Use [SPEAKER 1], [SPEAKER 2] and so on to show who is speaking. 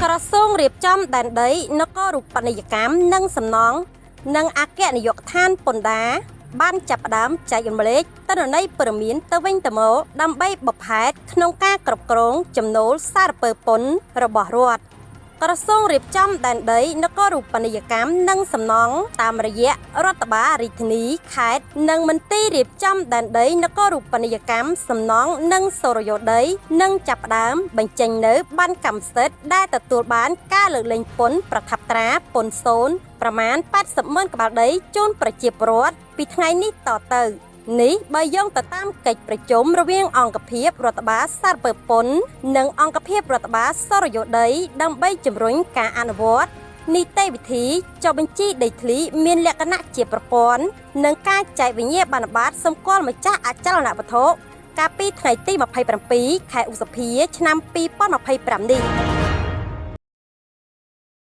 [SPEAKER 1] ក្រសួងរៀបចំដែនដីនគររូបនីយកម្មនិងសំណង់និងអគ្គនាយកដ្ឋានពន្ធដារបានចាប់ផ្ដើមចែករំលែកទិន្នន័យព័ត៌មានទៅវិញទៅមកដើម្បីបុព្វហេតុក្នុងការគ្រប់គ្រងចំណូលសារពើពន្ធរបស់រដ្ឋ។ ក្រសួងរៀបចំដែនដីនគររូបនីយកម្មនិងសំណង់តាមរយៈរដ្ឋបាលរាជធានីខេត្តនិងមន្ទីររៀបចំដែនដីនគររូបនីយកម្មសំណង់និងសូរយោដីនឹងចាប់ផ្ដើមបញ្ចេញនៅប័ណ្ណកម្មសិទ្ធិដែលទទួលបានការលើកលែងពន្ធប្រថាប់ត្រាពន្ធសូន្យប្រមាណ80ម៉ឺនក្បាលដីជូនប្រជាពលរដ្ឋពីថ្ងៃនេះតទៅ។ នេះបើយោងទៅតាមកិច្ចប្រជុំរវាងអង្គភាពរដ្ឋបាលសារពើពន្ធនិងអង្គភាពរដ្ឋបាលសុរិយោដីដើម្បីជំរុញការអនុវត្តនីតិវិធីចុះបញ្ជីដីធ្លីមានលក្ខណៈជាប្រព័ន្ធនិងការចែកវិញ្ញាបនបត្រសម្គាល់ម្ចាស់អចលនវត្ថុកាលពីថ្ងៃទី27ខែឧសភាឆ្នាំ2025នេះ។